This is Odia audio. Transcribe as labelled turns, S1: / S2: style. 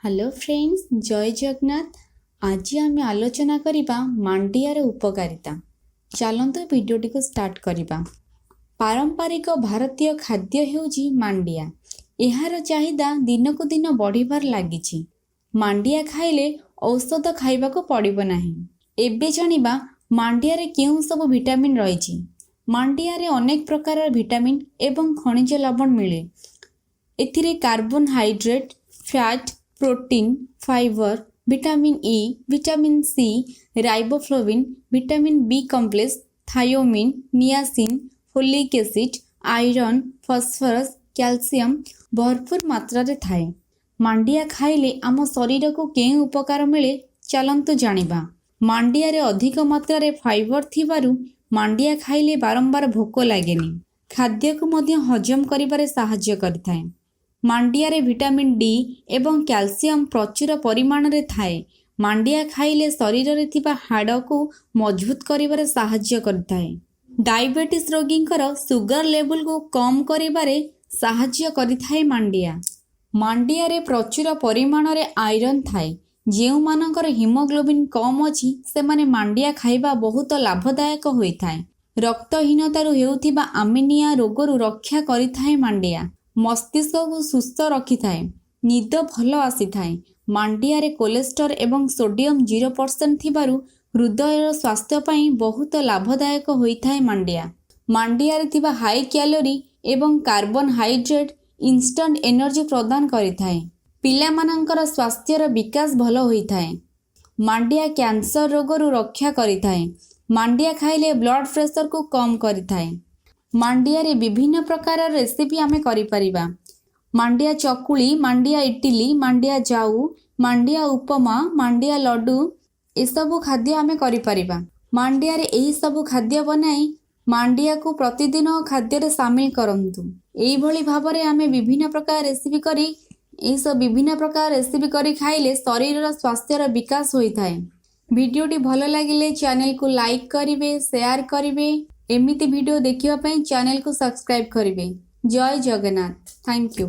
S1: ହ୍ୟାଲୋ ଫ୍ରେଣ୍ଡସ୍, ଜୟ ଜଗନ୍ନାଥ। ଆଜି ଆମେ ଆଲୋଚନା କରିବା ମାଣ୍ଡିଆର ଉପକାରିତା। ଚାଲନ୍ତୁ ଭିଡ଼ିଓଟିକୁ ଷ୍ଟାର୍ଟ କରିବା। ପାରମ୍ପରିକ ଭାରତୀୟ ଖାଦ୍ୟ ହେଉଛି ମାଣ୍ଡିଆ। ଏହାର ଚାହିଦା ଦିନକୁ ଦିନ ବଢ଼ିବାରେ ଲାଗିଛି। ମାଣ୍ଡିଆ ଖାଇଲେ ଔଷଧ ଖାଇବାକୁ ପଡ଼ିବ ନାହିଁ। ଏବେ ଜାଣିବା ମାଣ୍ଡିଆରେ କେଉଁ ସବୁ ଭିଟାମିନ୍ ରହିଛି। ମାଣ୍ଡିଆରେ ଅନେକ ପ୍ରକାରର ଭିଟାମିନ୍ ଏବଂ ଖଣିଜ ଲବଣ ମିଳେ। ଏଥିରେ carbohydrate, fat, protein, fibre, vitamin E, vitamin C, riboflavin, vitamin B complex, thiamine, niacin, folic acid, iron, phosphorus, calcium ଭରପୁର ମାତ୍ରାରେ ଥାଏ। ମାଣ୍ଡିଆ ଖାଇଲେ ଆମ ଶରୀରକୁ କେଉଁ ଉପକାର ମିଳେ, ଚାଲନ୍ତୁ ଜାଣିବା। ମାଣ୍ଡିଆରେ ଅଧିକ ମାତ୍ରାରେ ଫାଇବର ଥିବାରୁ ମାଣ୍ଡିଆ ଖାଇଲେ ବାରମ୍ବାର ଭୋକ ଲାଗେନି। ଖାଦ୍ୟକୁ ମଧ୍ୟ ହଜମ କରିବାରେ ସାହାଯ୍ୟ କରିଥାଏ। ମାଣ୍ଡିଆରେ ଭିଟାମିନ୍ ଡି ଏବଂ କ୍ୟାଲସିୟମ ପ୍ରଚୁର ପରିମାଣରେ ଥାଏ। ମାଣ୍ଡିଆ ଖାଇଲେ ଶରୀରରେ ଥିବା ହାଡ଼କୁ ମଜବୁତ କରିବାରେ ସାହାଯ୍ୟ କରିଥାଏ। ଡାଇବେଟିସ୍ ରୋଗୀଙ୍କର ସୁଗାର ଲେବୁଲକୁ କମ୍ କରିବାରେ ସାହାଯ୍ୟ କରିଥାଏ ମାଣ୍ଡିଆ। ମାଣ୍ଡିଆରେ ପ୍ରଚୁର ପରିମାଣରେ ଆଇରନ୍ ଥାଏ। ଯେଉଁମାନଙ୍କର ହିମୋଗ୍ଲୋବିନ୍ କମ୍ ଅଛି, ସେମାନେ ମାଣ୍ଡିଆ ଖାଇବା ବହୁତ ଲାଭଦାୟକ ହୋଇଥାଏ। ରକ୍ତହୀନତାରୁ ହେଉଥିବା ଆନିମିଆ ରୋଗରୁ ରକ୍ଷା କରିଥାଏ ମାଣ୍ଡିଆ। ମସ୍ତିଷ୍କକୁ ସୁସ୍ଥ ରଖିଥାଏ। ନିଦ ଭଲ ଆସିଥାଏ। ମାଣ୍ଡିଆରେ କୋଲେଷ୍ଟ୍ରଲ ଏବଂ ସୋଡିୟମ 0% ଥିବାରୁ ହୃଦୟର ସ୍ୱାସ୍ଥ୍ୟ ପାଇଁ ବହୁତ ଲାଭଦାୟକ ହୋଇଥାଏ ମାଣ୍ଡିଆ। ମାଣ୍ଡିଆରେ ଥିବା ହାଇ କ୍ୟାଲୋରି ଏବଂ କାର୍ବୋହାଇଡ୍ରେଟ୍ ଇନଷ୍ଟାଣ୍ଟ ଏନର୍ଜି ପ୍ରଦାନ କରିଥାଏ। ପିଲାମାନଙ୍କର ସ୍ୱାସ୍ଥ୍ୟର ବିକାଶ ଭଲ ହୋଇଥାଏ। ମାଣ୍ଡିଆ କ୍ୟାନ୍ସର ରୋଗରୁ ରକ୍ଷା କରିଥାଏ। ମାଣ୍ଡିଆ ଖାଇଲେ ବ୍ଲଡ ପ୍ରେସରକୁ କମ୍ କରିଥାଏ। ମାଣ୍ଡିଆରେ ବିଭିନ୍ନ ପ୍ରକାରର ରେସିପି ଆମେ କରିପାରିବା। ମାଣ୍ଡିଆ ଚକୁଳି, ମାଣ୍ଡିଆ ଇଟିଲି, ମାଣ୍ଡିଆ ଜାଉ, ମାଣ୍ଡିଆ ଉପମା, ମାଣ୍ଡିଆ ଲଡ଼ୁ, ଏସବୁ ଖାଦ୍ୟ ଆମେ କରିପାରିବା। ମାଣ୍ଡିଆରେ ଏହିସବୁ ଖାଦ୍ୟ ବନାଇ ମାଣ୍ଡିଆକୁ ପ୍ରତିଦିନ ଖାଦ୍ୟରେ ସାମିଲ କରନ୍ତୁ। ଏଇଭଳି ଭାବରେ ଆମେ ବିଭିନ୍ନ ପ୍ରକାର ରେସିପି କରି, ଏହିସବୁ ବିଭିନ୍ନ ପ୍ରକାର ରେସିପି କରି ଖାଇଲେ ଶରୀରର ସ୍ୱାସ୍ଥ୍ୟର ବିକାଶ ହୋଇଥାଏ। ଭିଡ଼ିଓଟି ଭଲ ଲାଗିଲେ ଚ୍ୟାନେଲକୁ ଲାଇକ୍ କରିବେ, ସେୟାର କରିବେ। ଏମିତି ଭିଡ଼ିଓ ଦେଖିବା ପାଇଁ ଚ୍ୟାନେଲକୁ ସବସ୍କ୍ରାଇବ୍ କରିବେ। ଜୟ ଜଗନ୍ନାଥ। Thank you.